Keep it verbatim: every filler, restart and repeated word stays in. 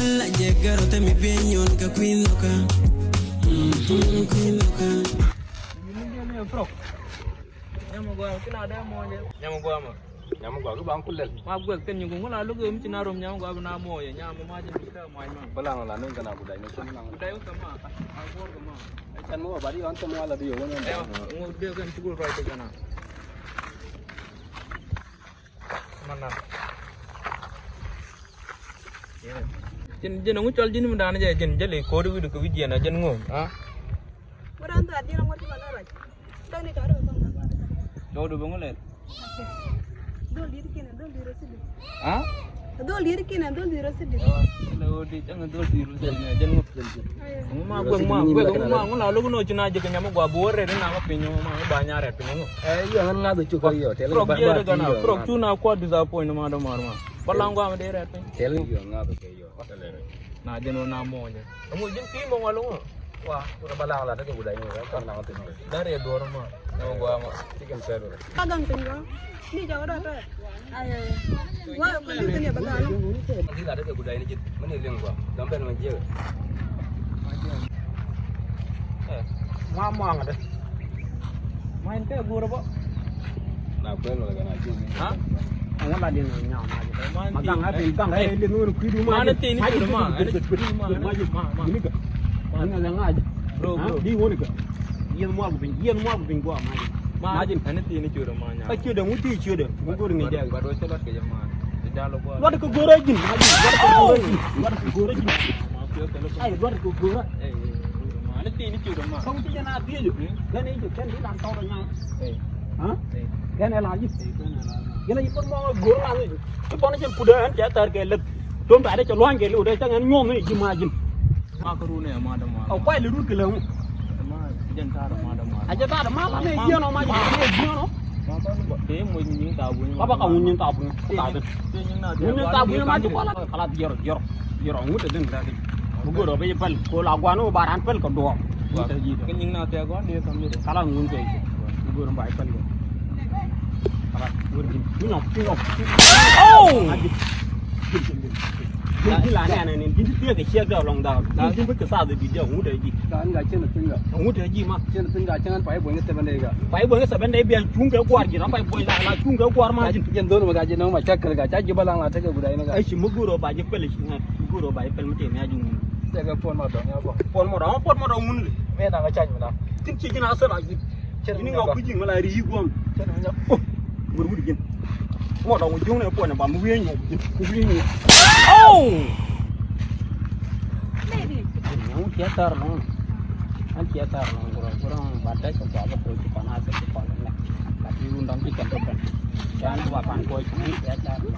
La jɛ gɛrɔ te mi biɛ nyɔn kɛ kui̱ nhɔkä. Mhm, kui̱ nhɔkä. Nyam gua, kina dɛ mɔnyɛ. Nyam gua ma. Nyam gua ki ban kulɛl. Ma guɛk kɛn nyugu ŋula luk yom ci na rom nyam gua bi na mɔnyɛ. Nyam ma jɛ bi kɛ mɔny ma. Bala ŋula nɔn kana gudai ni cɛn na. Gudai kɛ ma. A bor kɛ ma. Cɛn mɔ ba di wan tɛm wala di yo wani. Ŋu de kɛn sukul rɔy te kana. Mana. Jin, jin ŋu cɔl jin mi dan jɛ, jin jɛ le kodi widu kɛ wijiɛn a jin ŋu. Ha? Ŋudan dhɔr jin ŋudan jin ŋudan rɔc. Dɔni tɔri kɛ kɔn. Dɔdu bɛ ŋu lɛ. Dol dir kinɛ, dol dir sidi. Ha? Dol dir kinɛ, dol dir sidi. Lɛ wodi jɛn dol dir sidi jin ŋu. Ŋu ma guɛk ma, guɛk ŋu ma, ŋu la luk nɔ ci na jɛ kɛ nyam gua bi wä rɛd na ma piny ŋu ma, ba nya rɛd piny ŋu. Ɛ, yɔ ŋan ŋath cuk yɔ, tɛl. Frog ba, jɛ ba de gana, ti yɔ, frog ŋath. Cu na kua disappoint ma dɔ mar ma. Ba la ŋu gua ma de rɛd piny. Tɛl yɔ ŋath kɛ yɔ. Na jɛ nɔ na mɔnyɛ. Ŋu jin ki mɔ ŋual ŋu. Wa, wä ba la ŋa la de kɛ gudai ŋu, ka na ŋa tin. Dari duɔr ma. Ŋu gua ma. Ti kɛn sɛl wä. Ka gaŋ tin gua. Ni jɔk dɔ̱tɔ̱. Ay, ay. Wa ko ni kene ba galo. Ni la de ke gudai ni jit. Mani liŋ gua. Dam ben ma jiɛ. Eh. Ma ma ŋa de. Ma in ke gura ba. Na kwen wala kana jiɛ. Ha? An wala din ni nyam ma jit. Ma gaŋ a bin gaŋ a din ni kuidu ma. Ma ni tin ni kuidu ma. Ma jit. Ma jit. Ma ma. Ni ka. Ni ŋa ŋa jit. Bro, bro. Di woni ka. Yien mwa ku bin, yien mwa ku bin gua ma jit. Ma jit. Ani tin ni kuidu ma. Ka ciötdä, ŋu ti ciötdä, ŋu go̱r ŋi̱ jɛ. Luɔt kɛ go̱rä ji̱n, luɔt kɛ go̱rä ji̱n, luɔt kɛ go̱rä ji̱n. Ai, luɔt kɛ go̱rä. Ka ŋu ti jɛ na dhiec. Kɛn i̱ jɛ, kɛn i̱ lan tɔt nya. Ha? Kɛn ɛ la ji̱. Yɛn a yi bä mɔŋ go̱rä la ji̱. Ti bɔn jɛ kudä ɛn cɛ thar kɛ lät. Tom ta dee cɛ lua̱ny kɛ liw dee cɛ ŋɛn nyuɔm ni ji̱ ma ji̱n. Ma kä run ɛ ma däma. Ɔ kuay lɛ run kɛ lɛ ŋu. Ma jɛn ta̱a̱ däma däma. A jɛ ta̱a̱ däma la nɛ jiɛn ɔ ma jɛ jiɛn ɔ. Ma kä ni bä. Tëë moc nyin ta̱a̱ buny. Ba ba ka ŋun nyin ta̱a̱ buny. Ta̱a̱ buny. Tëë nyin na tëë. Ŋun nyin ta̱a̱ buny ma jɛ kuala. Kala jiɛr jiɛr. Jiɛr ɔ ŋut ɛ dhin rɛ. Bi go̱r ɔ bi jɛ päl. Ko la guan ɔ ba ran päl kɛ duɔk. Ŋut ɛ ji̱. Kä nyin na tëë guan dee kam ni dee. Kala ŋun kɛ. Bi go̱r ɔ ba jɛ päl kɛ. Kala go̱r ji̱n. Kunyɔ kunyɔ. Oh! Ji̱n ji̱n ji̱n. Ji̱n ji̱n la nɛɛnɛ ni ji̱n ti thiek kɛ ciɛk dee lɔŋ da̱a̱k. Ji̱n ji̱n bi kɛ thath di jɛ ŋut ɛ ji̱. Ka ɛn ka cien thi̱n ka. Ŋut ɛ ji̱ ma. Cien thi̱n ka cien ɛn pay buɔ̱ny kɛ seven day ka. Pay buɔ̱ny kɛ seven day bia cuŋ kɛ gua̱r ji̱ ram pay buɔ̱ny la la cuŋ kɛ gua̱r ma ji̱n. Jɛn dhol ma ka ji̱ nɔŋ ma cak kɛl ka ca ji̱ balaŋ la tekɛ gudai ni ka. Ai ci mi go̱o̱r ɔ ba ji̱ pɛl ci ŋa̱t mi go̱o̱r ɔ ba ji̱ pɛl mi tɛm ya ji̱ ŋut. Tekɛ puɔn ma dɔŋ ya bɔ. Puɔn ma dɔŋ puɔn ma dɔŋ ŋun li. Mɛ na ka cac mi na. Tin ci ji̱n a thil a ji̱. Ini ŋɔk kuji̱ ŋɔl a ri guam. Wur wur ji̱n. Ŋɔk dɔŋ wur ji̱n ne puɔn ba mi wi̱i̱ nyɔk ji̱n. Ku wi̱i̱ nyɔk. Oh! Ŋu ciɛ thar nɔŋ. An ciɛ thar nɔŋ gurɔ gurɔ ba dec kɛ gua bä ko ci kɔn a thil ci kɔn lɛ. Ka ti wun dɔŋ ci kɛn bä ben. Yan wa kan ko ci ŋu ciɛ thar nɔŋ.